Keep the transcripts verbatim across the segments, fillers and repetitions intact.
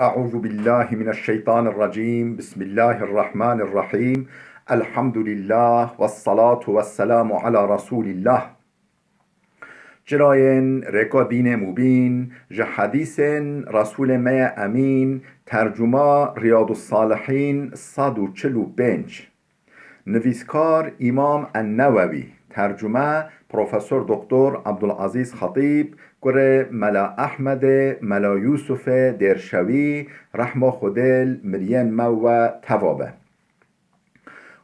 أعوذ بالله من الشيطان الرجيم. بسم الله الرحمن الرحيم. الحمد لله والصلاة والسلام على رسول الله. Çirayên rêka dînê mubîn, ji hedîsên Resûlê me ye Emîn, tercuma Riyadus Salihîn sed û çil û pênc. Nivîskar Îmam En-Newewî, tercume Profesor Doktor Abdulazîz Xetîb, kurê Mela Ehmedê, Mela Yûsufê Dêrşewî, rehma Xwedê li miriyên me we teva be.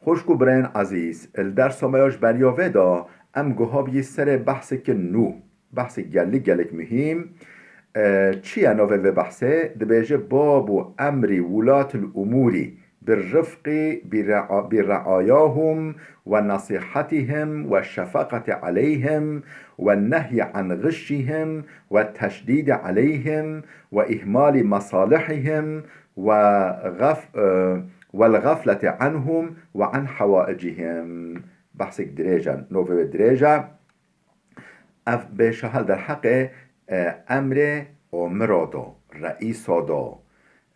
Xwişk û birayên ezîz, li dersa me ya ji beriya vê de em guha bî serê behseke nû, behsek gelek gelek muhîm. E, çi ye navê vê behsê? Dibêje: "Babu emrî wulatil umûrî bir rifqî bi rea-, bi reayahum ve nasihatihim ve şefaqati aleyhim ve nehyi an gışşihim ve teşdidi aleyhim ve ihmali masalihihim ve gaf-, e, vel gafleti anhum ve an hawaicihim." Behsek dirêj e, navê wê dirêj e. Ev bêşa hel derheqê, e, emrê omira da, reîsa da,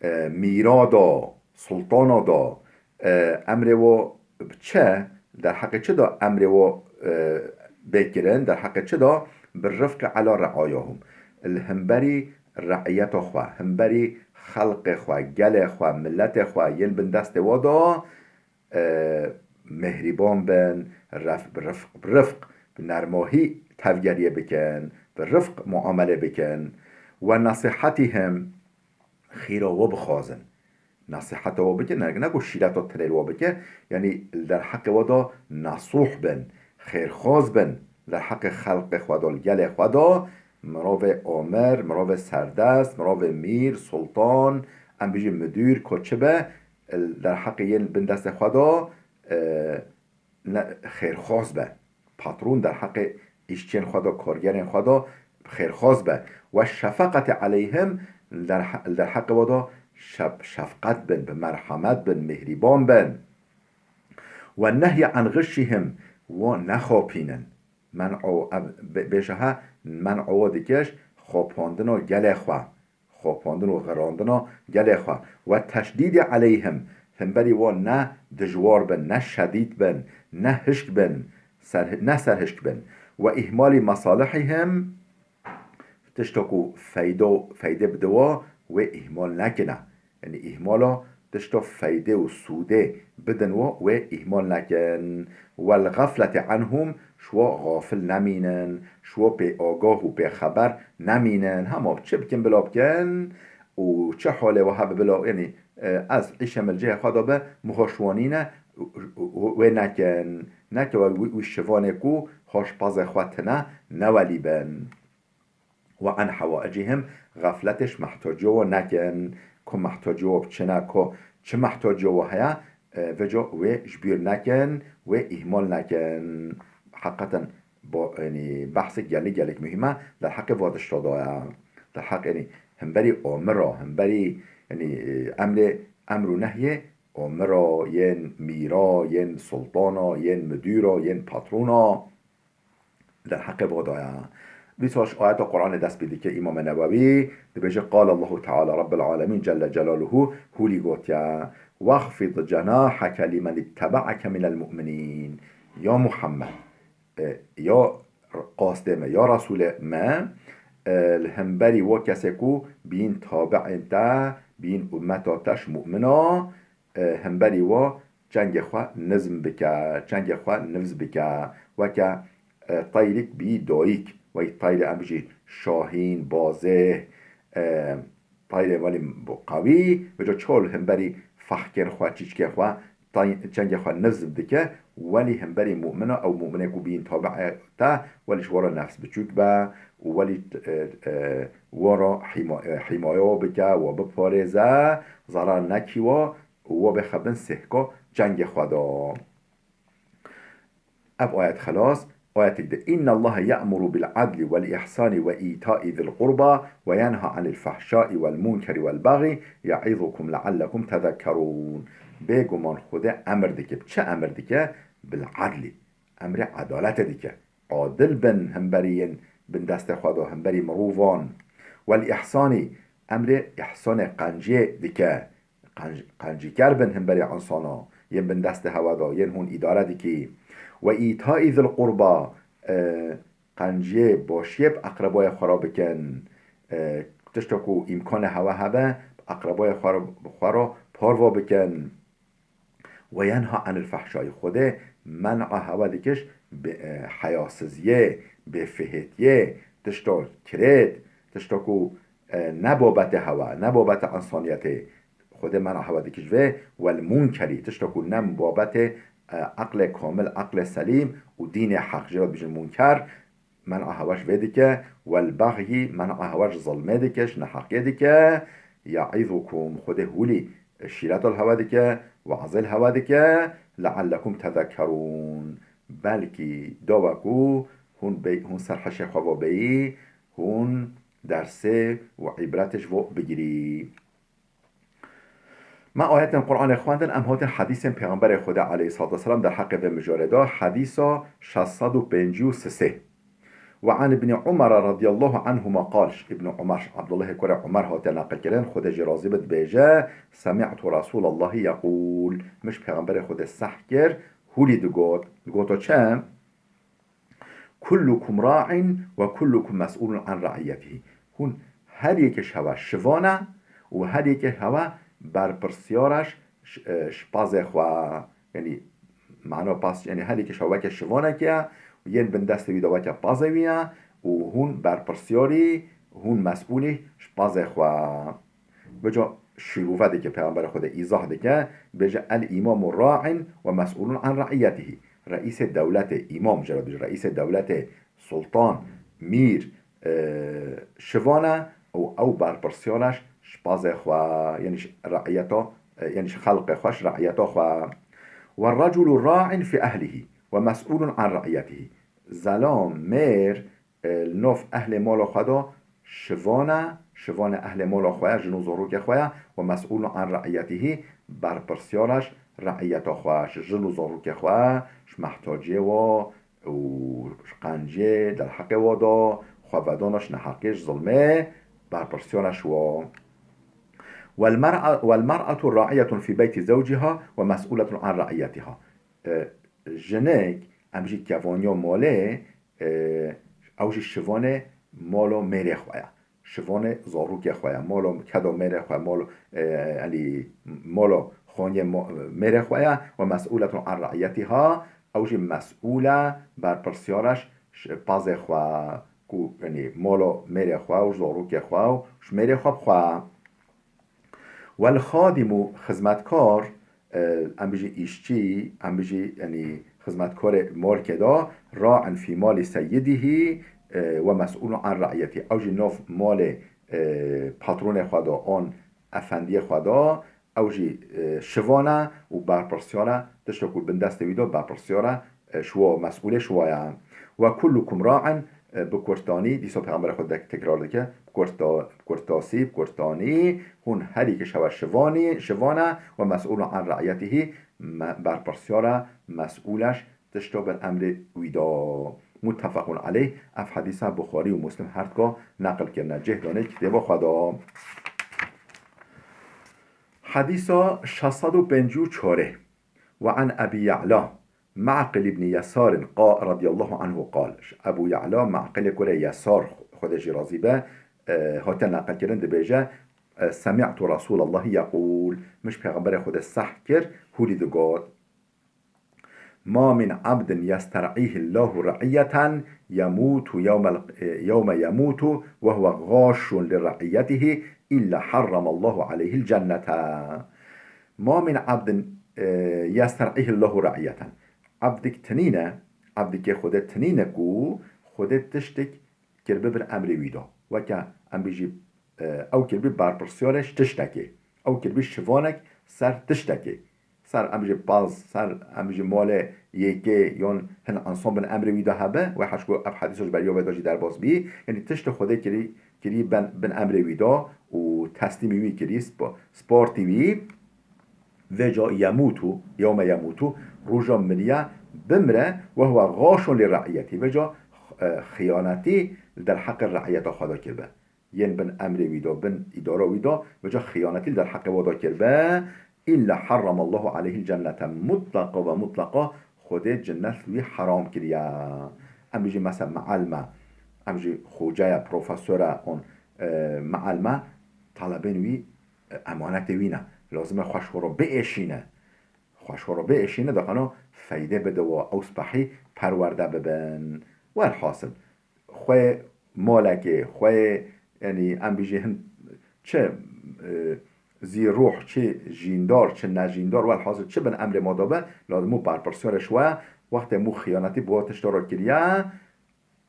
e, mîra da, sultana da, e, emrê wo bi çi, derheqê çi da emrê wo, e, bê kirin, derheqê çi da bi rifqi ala reayahum. Li hemberî reiyeta xwe, hemberî xelqê xwe, gelê xwe, miletê xwe yên bin destê wa da, e, mehrîban bin, ref-, bi rifq, bi rifq, bi nermohî tevgeriyê bikin, bi rifq muamelê bikin. Ve nasihatihim, xîra we bixwazin. Nasiheta we bikin, ne, ne ku şîreta tenê li we bike, yanî li derheqê we de nasûh bin, xêrxwaz bin, li derheqê xelqê xwe de, li gelê xwe de, mirovê omir, mirovê serdest, mirovê mîr, sultan, em bijî midûr, ko çi be, li derheqê yên bin destê xwe de, e, ne, xêrxwaz be. Patron derheqê îşçiyên xwe de, kargerên xwe de xêrxwaz be. Ve şefeqetê aleyhim, li derhe-, li derheqê we de şef-, şefqet bin, bi merhemet bin, mihrîban bin. Ve nehye an gişşihim, we nexapînin. Men'o, ev bê-, bêşehe men'o we dike ji xapandina gelê xwe. Xapandin û xirandina gelê xwe. Ve teşdîdê aleyhim, hemberî wan ne dijwar bin, ne şedîd bin, ne hişk bin, ser-, ne serhişk bin. Ve îhmalî mesalihihim, tişta ku feydo, feydê bide wa, wê îhmal nekine. Yanî îhmala tişta feydê û sûdê bidin wa, wê îhmal nekin. Wel gaflete anhum, şwa gafil nemînin, şwa pê agah û pê xeber nemînin. Hema çi bikin bila bikin û çi halê we hebe bila, yanî, e, ez îşe min cihê xwe de be, min hoş wanîne, wê nekin. Neke we wî, wî şivanê ku hoş pazê xwe tine newelî bin. Ve an hawaicihim, xefletê ji mehtaciya we nekin. Ku mehtaciya we bi çi ne, ku çi mehtaciya we heye, e, vêca wê ji bîr nekin, wê îhmal nekin. Heqeten bo-, yanî behsek gelek gelek muhîm e, derheqê va tişta de ye. Derheq, yanî hemberî omira, hemberî, yanî, e, emrê, emr û nehyê omira, yên mîra, yên sultana, yên midûra, yên patrona. Derheqê va de ye. Vî saş ayeta Qur'anê dest pê dike Îmam Newewî dibêje: "Qale Allahu Teala Rabbul Alemîn Celle Celaluhu hûlî gotiye: Wexfid cenaheke limen ittebe'eke minel mu'minîn." Ya Muhammed, e, ya qastê me, ya Resûlê me, e, li hemberî wa kesê ku bîn tabi'ên te, bîn ummeta te ji mu'mina, e, hemberî wa çengê xwe nizm bike, çengê xwe nivz bike. Weke, e, teyrik bî dayik, wek teyrê em bijî şahîn, bazêh, e, teyrê welî qewî, vêca çol hemberî fehkên xwe, çîçkên xwe, tay-, çengê xwe nizm dike, welî hemberî mu'mina, ew mu'minê ku bîn tabi'ê te, welî ji we re nefs biçûk be û welî, e, e, we re hîma-, e, hîmaya bike, we biparêze, zerar nekî we, û we bêxe bin sêhka çengê xwe de. Ev ayet xelas, ayetek de: "Innallaha ya'muru bil adli vel ihsani ve ita'i zil qurba ve yenha anil fahşai vel munkeri vel baghi ya'izukum leallekum tezekkerun." Bêguman Xwedê emir dike. Bi çi emir dike? Bil adli. Emrê edaletê dike. Adil bin hemberî yên bin destê xwe de, hemberî mirovan. Wel îhsanî, emrê îhsanê qenciyê dike. Qenc-, qencîker bin himberî insana, yên bin destê hewa de, yên hûn îdare dikî. Ve îtaî zil qurba, e, qenciyê, başiyê bi eqrebayê xwe re bikin. E, tişta ku îmkanê hewa hebe, bi eqrebayê xwe re, xwe re parve bikin. Ve yenha anil fehşayî. Xwedê men'a hewa dikiş bi, e, heyasiziyê, bêfihêtiyê, tişta kirêt, tişta ku, e, ne babetê hewa, ne babetê insaniyetê. Xwedê men'a hewa dikiş vê, wel munkerî, tişta ku ne babetê, e, eqlê kamil, eqlê selîm û dînê heq, jê re dibêjin munker, men'a hewa ji vê dike, wel bexyî, men'a hewa ji zilmê dike, ji neheqiyê dike. Yaîzukum, Xwedê hûlî şîreta li hewa dike, we'zê li hewa dike, leallekum tezekkerûn. Belkî dawa ku hûn bey-, hûn ser hişê xwe ve beyî, hûn dersê û îbretê ji bo bigirî. Me ayetên Qur'anê xwendin, em hatin hedîsên Pêxemberê Xwedê aleyhissalatu vesselam derheqê vê mijarê de, hedîsa şeş sed û pêncî û sê. Ve an Ibn Umar radiyallahu anhuma qal, ji Ibn Umar, Abdullahê kurê Umar hate neqilkirin, Xwedê jê razî be, dibêje, semi'tu Rasûlallahî yeqûl, min ji Pêxemberê Xwedê seh kir, hûlî digot, digoto çi? Kullukum ra'in ve kullukum mes'ulun an ra'iyetihi. Hûn her yekê ji hewa şivan e û her yekê ji hewa berpirsyar e ş-, ş-, e, ji pazê xwe. Yanî, mana paz, yanî her yekê ji hewa weke şivanekê ye û yên bin destê wî de weke pazê wî ye û hûn berpirsyarî, hûn mes'ûlî ji pazê xwe. Vêca şîrove dike, Pêxemberê Xwedê îzah dike, bêje, el îmamu ra'in ve mes'ûlun an ra'iyetihi. Reîsê dewletê, îmam jê re dibêje, reîsê dewletê, sultan, mîr, e, şivan e û ew berpirsyar e ji pazê xwe, yanî ji reiyeta, e, yanî ji xelqê xwe, ji reiyeta xwe. Ve reculu ra'in fi ehlihî ve mes'ûlun an reiyetihî. Zelam, mêr, e, li nav ehlê mala xwe de şivan e, şivanê ehlê mala xwe ye, jin û zarokê xwe ye, ve mes'ûlun an reiyetihî, berpirsyar e ji reiyeta xwe, ji jin û zarokê xwe, ji mehtaciyê we, û ji qencê, derheqê we de, xwe vedana ji neheqê, ji zilmê, berpirsiyar e ji we. Wel mer'a-, wel mer'atu ra'iyetun fî beyti zewciha ve mes'uletun an ra'iyetiha. E, jinik, em jî kevaniya malê, e, ew jî şivanê mala mêrê xwe ye. Şivanê zarokê xwe ye, mala keda mêrê xwe, mala, e, yanî mala xaniyê ma-, mêrê xwe ye, ve mes'ûletun an re'iyetiha, ew jî mes'ûl e, berpirsiyar e ji, ji pazê xwe, ku, yanî mala mêrê xwe û zarokê xwe û ji mêrê xwe bi xwe. Wel xadimu, xizmetkar, e, em bijî îşçî, em bijî, yanî xizmetkarê malkê de, ra'in fî malî seyyidihî, e, ve mes'ûlun an re'iyetî. Ew jî nav malê, e, patronê xwe de, an efendiyê xwe de, ew jî, e, şivan e û berpirsiyar e, tişta ku bin destê wî de berpirsiyar e, e, şiwa, mes'ûlê şiwa ye. Ve kullukum ra'in, e, bi kurtanî, dîsa Pêxemberê xwe dek-, tekrar dike, bi kurta-, bi kurtasî, bi kurtanî, hûn her yek ji hewe şivanî, şivan e, ve mes'ûlun an re'iyetihî, me-, berpirsiyar e, mes'ûl e ji tişta bin emrê wî de. Muttefaqun aleyh, ev hedîsa Buxarî û Muslim her dika neqil kirine, cih dane kitêba xwe de. Hedîsa şeş sed û pêncî û çarê. Ve an Ebî Ye'la Me'qil ibn Yesarin qa-, radiyallahu anhu qal. Ji Ebû Ye'la Me'qilê kurê Yesar, Xwedê jî razî be, e, hate neqilkirin, dibêje, e, semi'tu Resûlallahî yeqûl, min ji Pêxemberê Xwedê seh kir, hûlî digot, ma min abdin yester'îhillahu re'iyeten yemûtu yewmel, e, yewme yemûtu ve huve gâşun li re'iyetihî illa harramallahu aleyhil cennete. Ma min abdin, e, yester'îhillahu re'iyeten. Abdik tinîne, abdikê Xwedê tinîne ku Xwedê tiştik kirbi bin emrê wî de. Weke em bijî, e, ew kirbi berpirsiyarê ji tiştekê. Ew kirbi şivanek ser tiştekê. Ser em bijî paz, ser em bijî malê yekê yon hin ensan bin emrê wî de hebe, wê heş ku ev hedîso ji beriya wê de jî derbas bî. Yanî tiştê Xwedê kirî, kirî ben, bin emrê wî de û teslîmî wî kirî, sp-, spartî wî. Vêca yemûtu, yewme yemûtu, roja miriya bimre, ve huve gâşun li re'iyetî. Vêca, e, xiyanetî li derheqê re'iyeta xwe de kiribe. yên bin emrê wî de, bin îdara wî de, vêca xiyanetî li derheqê wa de kiribe, illa harramallahu aleyhil cennete, mutlaqa ve mutlaqa Xwedê cinnet li wî heram kiriye. Em bijî mesela mealme, em jî xoce ye, profesor e, on, e, mealme, talebên wî, e, emanetê wî ne. Lazim e xwe ji xwe re biêşîne. Xwe ji xwe re biêşîne, daxana feydê bide we, ew spehî perwerde bibin. Welhasil, xwê malekê, xwê, yanî em bijî hin çi, e, zî ruh, çi jîndar, çi nejîndar, welhasil çi bin emrê ma de be, lazim û berpirsiyarê ji we, wextê mû xiyanetî bi we tişta re kiriye,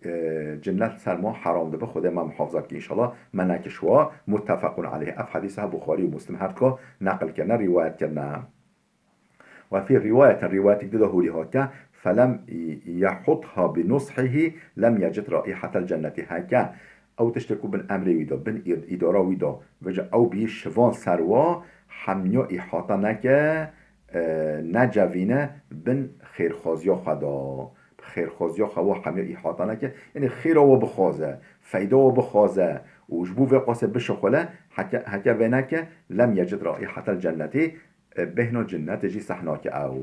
e, cinnet ser ma heram dibe, Xwedê me muhafaza bike înşallah, me neke ji we. Muttefequn aleyh. Ev hedîsa Buxarî û Muslim her dika neqil kirine, rîwayet kirine. Ve fî rîwayetin, rîwayetek di de hûrî hatiye, felem yehutha bi nushihi lem yecid raihatel cennetî. Heke ew tiştê ku bin emrê wî de, bin î-, îdara wî de, vêca ew bî şivan ser wa, hemiya îhata neke, e, necevîne bin xêrxwaziya xwe de. Bi xêrxwaziya xwe wa hemiya îhata neke, yanî xêra wa bixwaze, feyda wa bixwaze û ji bo vê qasê bişixule, heke, heke vê neke, lem yecid raihatel cennetî, e, bêhna cinnetê jî seh nake ew.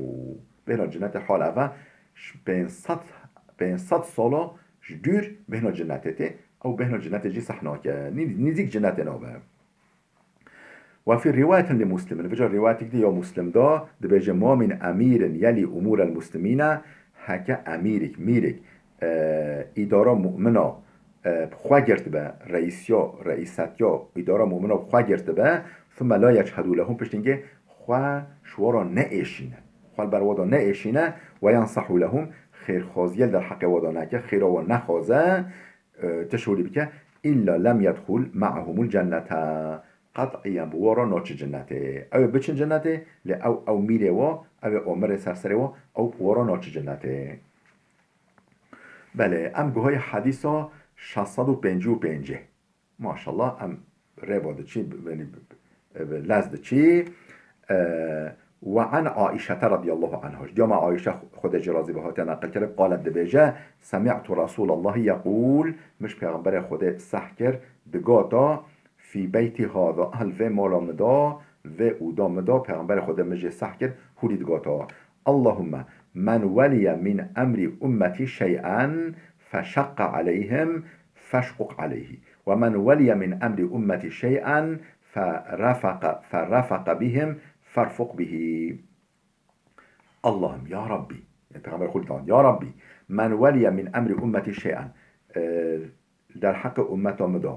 Bêhna cinnetê hal ev e, ji pênc sed, pênc sed sala ji dûr bêhna cinnetê tê, ew bêhna cinnetê jî seh nake. Nî-, nîzîk cinnetê nabe. Ve fî rîwayetin li Muslimin, vêca rîwayetek dî ya Muslim de dibêje, ma min emîrin yelî umûrel muslimîne, heke emîrek, mîrek, e, îdara mu'mina, e, bi xwe girtibe, reîsiya, reîsetiya îdara mu'mina bi xwe girtibe, thumme la yechhedû lehum, piştî hingê xwe ji we re neêşîne, xwe li ber we de neêşîne, ve yensehû lehum, xêrxwaziyê li derheqê we de neke, xêra we nexwaze, e, tişt hûrî bike, îlla lem yedxul me'ahumul cennete. Qet'iyen bi we re naçe cinnetê. Ew ê biçin cinnetê, lê ew, ew mîrê we, ew ê omirê ser serê we, ew bi we re naçe cinnetê. Belê, em guhayê hedîsa şeş sed û pêncî û pêncê. Maşallah, em rêva diçî, yanî, bi lez diçî. E, Ve an Aîşete radiyallahu anha. Ji diyama Aîşe, Xwedê jê razî be, hatiye neqilkirin, qalet, dibêje, semi'tu Resûlallahî yeqûl, min ji Pêxemberê Xwedê seh kir, digota, fî beyti hada, li vê mala min de, vê oda min de, Pêxemberê Xwedê min jê seh kir, hûrî digota, Allahumme men weliye min emrî ummetî şey'en feşakka aleyhim feşkuk aleyhi. Ve men weliye min emrî ummetî şey'en ferefaka, ferefaka bihim ferfuk bihi. Allah'ım, ya Rabbi. Yani Peygamber Xwedê digot, ya Rabbi, men weliye min emrî ummetî şey'en. E, derheqê ummeta min de,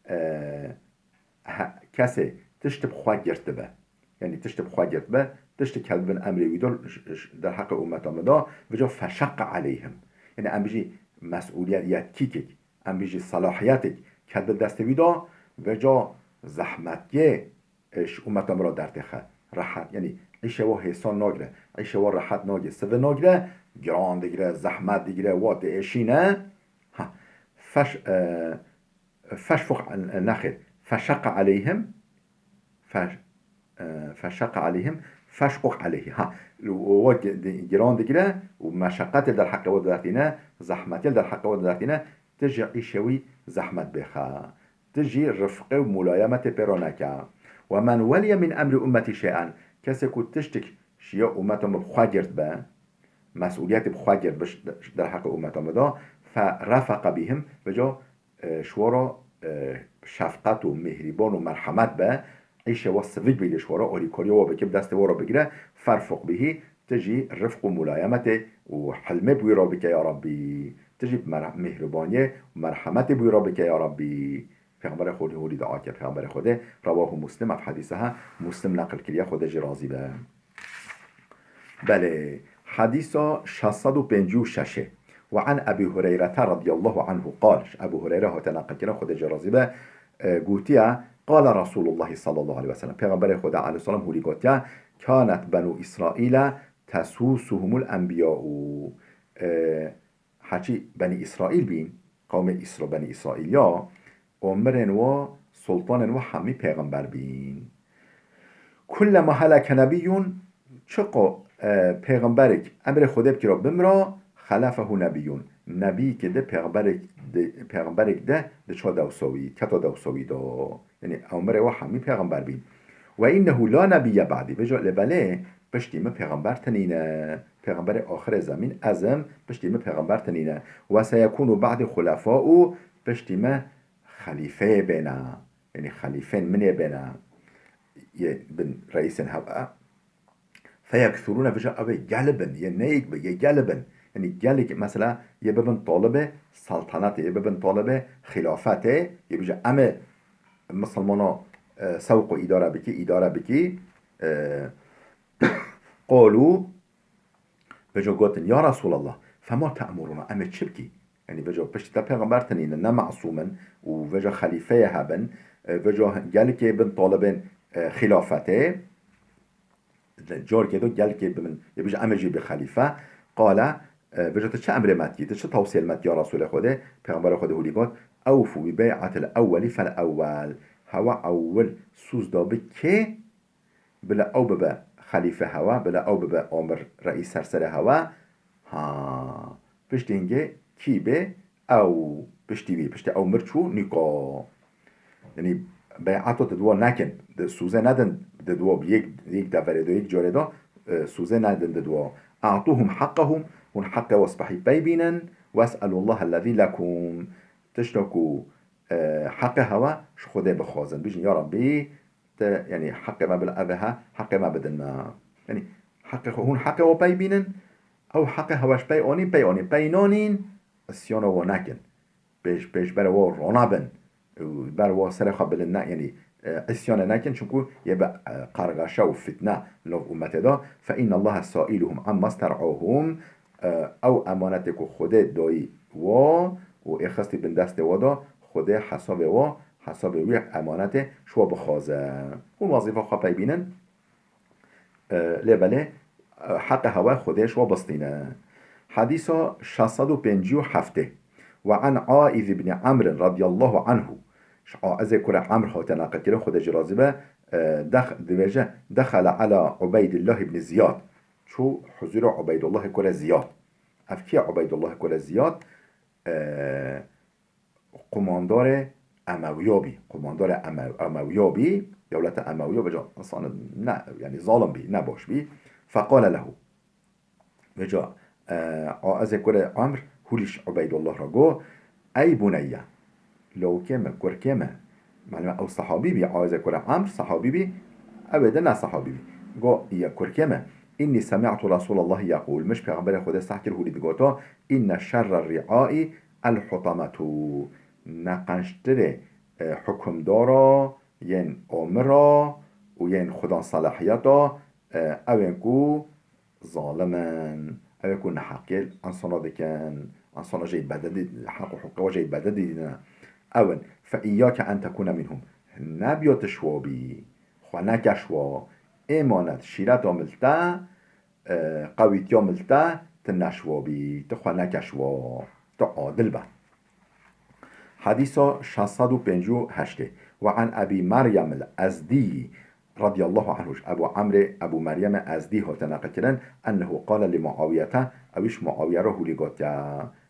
e, he, kesê tişt bi xwe girtibe. Yanî tişt bi xwe girtibe, tişt ket bin emrê wî de, ş-, ş-, derheqê ummeta min de, vêca feşakka aleyhim. Yanî em bijî mesûliyet, yetkîkek, em bijî selahiyetek ket bi destê wî de, vêca zehmetiyê, e, ji ummeta min re dertêxe. Rehet, yanî îşê wa hêsan nagire, îşê wa rehet nagire, sivi nagire, giran digire, zehmet digire, wa diêşîne. Ha, feş-, e, feşfuk, e, nexêr, feşakka aleyhim, fe-, e, feşakka aleyhim, feşkuk aleyhi. Ha, wa gi-, di-, giran digire û meşeqetê derheqê wa dertîne, zehmetê derheqê wa dertîne, tu ji îşê wî zehmet bêxe. Tu jî rifqê û mulayemetê pê re neke. Ve men weliye min emrî ummetî şey'en. Kesê ku tiştek ji ya ummeta min bi xwe girt be, mesûliyetê bi xwe girt be ji derheqê ummeta min de, fe refeqe bihim, vêca, e, ji we re, e, şefqet û mîhrîban û merhemet be, îşê we sivik bî lê ji we re, alîkariya we bike, bi destê we re bigire, ferfuk bihî, tu jî rifq û mulayemetê û hilmê bi wî re bike ya Rabbî. Tu jî bi mer-, mîhribaniyê û merhemetê bi wî re bike ya Rabbî. Pêxemberê Xwedê holî dua kir. Pêxemberê Xwedê, rewahu Muslim, ev hedîse he, Muslim neqil kiriye, Xwedê jî razî be. Belê, hedîsa şeş sed û pêncî û şeş ê. Ve an Ebî Hureyrete radiyallahu anhu qal, ji Ebû Hureyre hate neqilkirin, Xwedê jê razî be, e, gotiye, qale Resûlullahî sallallahu aleyhi ve sellem, Pêxemberê Xwedê aleyhisselam hûrî gotiye, kanet benû Îsraîle tesûsuhumul enbiyâ'u. E, Heçî Benî Îsraîl bîn, qewmê Îsra-, Benî Îsraîl ya, omirên wa, sultanên wa hemî pêxember bîn. Kullema heleke nebiyyun, çiqo, e, pêxemberek emrê Xwedê bikira bimra, xelefehu nebiyyun, Nebîkê de pêxemberek de, pêxemberek de diça dewsa wî, keta dewsa wî de. Yanî ew mirê we hemî pêxember bîn. "Ve innehu la nebiyye ba'dî." Vêca lê belê piştî min pêxember tinîne. Pêxemberê axirê zemîn ez im, piştî min pêxember tinîne. "Ve seyekûnu ba'dî xulefa'u." Piştî min xelîfeyê bêne. Yanî xelîfên min ê bêne. Yê bin reîsên hev e. "Feyekthurûne", vêca ew ê gel bin, yê neyek bi, yê gel bin. Yanî gelek, mesela, yê bibin talibê saltanatê, yê bibin talibê xilafetê, yê bêje, "Em ê misilmana, e, sewq û îdare bikî, îdare bikî." E, qalû, vêca gotin, "Ya Resûlallah, fema te'murûna, em ê çi bikî?" Yanî vêca piştî te pêxember tinîne, ne masûm in û vêca xelîfeyê hebin, e, vêca gelkê bin talibên, e, xilafetê. Carkê do gelkê bi min, yê bêje, "Em ê jî bi xelîfe." Qale, e, vêca, "Tu çi emrê me dikî? Tu çi tewsiyê me dikî ya Resûlê Xwedê?" Pêxemberê Xwedê hûlî got, "Ewfû bi bey'atil ewwelî fel ewwel." Hewa ewil sûz da bi kê, bila ew bibe xelîfe hewa, bila ew bibe amir reîs ser serê hewa. Ha, piştî hingê kî bê, ew piştî wî, piştî ew mir çû nîka. Yanî bey'ato di dua nekin, di sûzê nedin di dua, bi yek, yek deverê de, yek carê de, e, sûzê nedin di dua. "A'tuhum haqqahum", hûn heqê we spehî pey bînin, "Wes'elullaha lezî lekum." Tişta ku, e, heqê hewa ji Xwedê bixwazin. Bijin, "Ya Rabbî, te, yanî heqê me bila ev e, heqê me bidin me." Yanî heqê xwe, hûn heqê we pey bînin, ew heqê hewa ji pey anîn, pey anîn, pey nanîn, îsyana we nekin. Pêş, pêş ber we rona bin. Û ber we serê xwe bilind ne, yanî, e, îsyane nekin, çunku yê bi, e, qargaşe û fitne nav ummetê de. "Fe innallaha sailuhum amma ster'uhum." E, ew emanetê ku Xwedê dayî we û ê xistî bin destê we de, Xwedê hesabê we, hesabê wî emanetê ji we bixwaze. Hûn wezîfa xwe pey bînin. E, lê belê, e, heqê hewa Xwedê ji we bistîne. Hedîsa şeş sed û pêncî û heftê. "Ve an Aiz ibn Amr radiyallahu anhu." Ji Aizê kurê Amr hate neqilkirin, Xwedê jî razî be, e, dex-, dibêje, "Dexele ala Ubeydillah ibn Ziyad." Çû huzûra Ubeydullahê kurê Ziyad. Ev kî ye Ubeydullah kurê Ziyad? E, Qumandarê Emewiya bî. Qumandarê Eme-, Emewiya bî. Dewleta Emewiya vêca însan ne, yanî zalim bî, ne baş bî. Feqale lehu. Vêca, e, Aizê kurê Amr hûlî ji Ubeydullah re got, "Ey buneyye, lawikê me, kurkê me." Malum ew sehabî bî, Aizê kurê Amr sehabî bî, ew ê din ne sehabî bî. Got, "Ya kurkê me, inni semi'tu Resûlallahi yeqûl." Min ji Pêxemberê Xwedê seh kir hûlî digota, "Inne şerre ri'aî el hutametu." Neqençtirê, e, hukimdara, yên amira û yên xudan selahiyeta, e, ew ên ku zalim in, ew ên ku neheqiyê insana dikin, insana jê bede dî-, heq û huqê we jê bede dîdine. Ew in, "Fe iyyake en tekune minhum." Nebiya tu ji wa bî, xwe neke ji wa. Êmanet, şîreta min li te, e, qewîtiya min li te, tu ne ji wa bî, tu xwe neke ji wa, tu adil be. Hedîsa şeş sed û pêncî û heştê. "Ve an Ebî Meryem el-Ezdî radiyallahu anhu." Ji Ebû Emrê, Ebû Meryemê Ezdî hate neqilkirin, "Ennehu qale li Muawiyete", ew ji Muawiye re hûlî gotiye.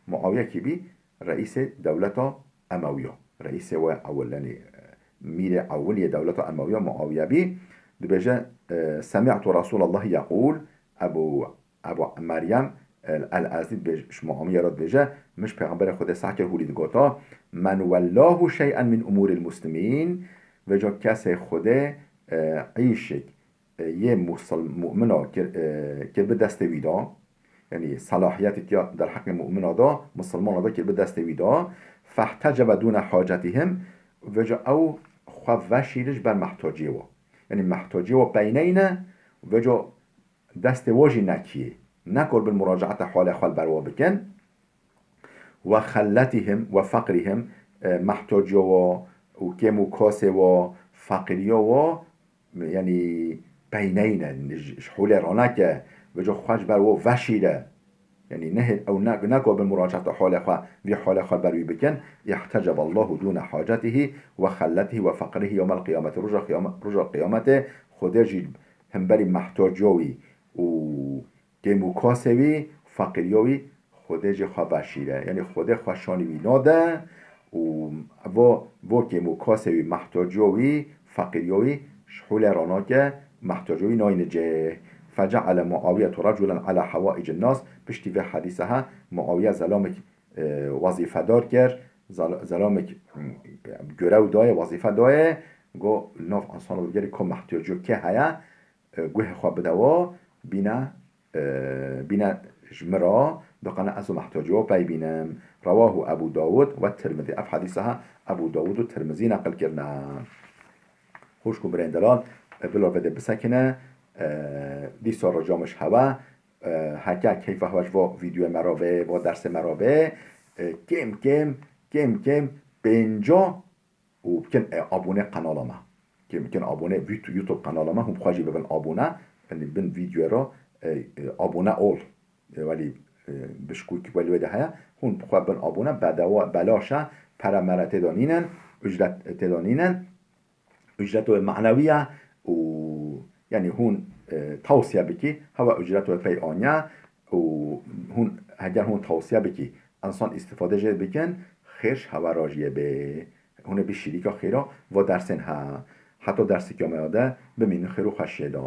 Muawiye kî bî? Reîsê dewleta Emewiya. Reîsê we ewil, yanî, e, mîrê ewil yê dewleta Emewiya Muawiye bî. Dibêje, e, "Semi'tu Resûlallahi yeqûl", Ebû Ebû Meryem el-, el-Ezdî dibêje, ji Muawiye re dibêje, min ji Pêxemberê Xwedê seh kir hûlî digota, "Men wellahu şey'en min umûril muslimîn", vêca kesê Xwedê, e, îşek, e, yê musil-, mumina kir, e, kir bi destê wî de, yanî selahiyetê tiya derheqê mumina de, misilmana de kir bi destê wî de, "fehtecebe dûne hacetihim", vêca ew xwe veşîre ji ber mehtaciyê we. Yanî mehtaciyê we peyneyne, vêca destê we jî nekiyê. Nekor bin muracaeta halê xwe li ber we bikin. "Ve xelletihim ve feqrihim", e, mehtaciya we û kêm û kasê we, feqiriya we, yanî peyneyne, ji, ji holê raneke, vêca xwe ji ber we veşîre. Yanî nehê-, ew ne-, nekor bin muracaeta halê xwe, vî halê xwe ber wî bikin. "İhtecaballahu dûne hacetihi ve xelletihi ve feqrihi yewmel qiyameti." Roja qiyame-, roja qiyametê Xwedê jî hemberî mehtaciya wî û kêm û kasê wî, feqîriya wî, Xwedê jê xwe veşîre. Yanî Xwedê xwe şanî wî nade û vo, vo kêm û kasê wî, mehtaciya wî, feqîriya wî ji hûlê ranake, mehtaciya wî nayne cê. Feceale Muawiyetu reculen ala hewaicin nas, piştî vê hedîse he Muawiye zelamek, e, wezîfedar kir, zel-, zelamek, m, görew daye, wezîfe daye, go nav însan û gerî ko mehtaciya kê heye, e, guhê xwe bide wa, bîne, e, bîne ji min re, biqene ez û mehtaciya pey bînim. Rewahu Ebu Dawud ve Tirmizî. Ev hedîse he Ebu Dawud û Tirmizî neqil kirine. Xwişk û birên delal, e, bila vê dê bisekine, e, dîsa rica min ji hewe, e, heke keyfa hewe ji vo vîdyoyê me re bê, vo dersê me re bê, e, kêm kêm, kêm kêm pênca û bikin, e, abone qenala me. Kêm bikin abone vît-, YouTube qenala me, hûn bi xwe jî bibin abone. Yanî bin vîdyoyê re, e, e, abone ol. E, welî, e, bişkûk welî wê de heye. Hûn bi xwe bin abone, bedewa, belaş e, pere mere tê de nînin, ucret tê de nînin. Ucreto wê manewî ye û yanî hûn, e, tawsiye bikî, hewe ucreto wê pey aniye û hûn, heger hûn tawsiye bikî, însan îstifade jê bikin, xêr ji hewe re jî yê bê. Hûn ê bî şirîka xêra va dersên he. Heta derseke me ya de bimînin xêr û xweşiyê de.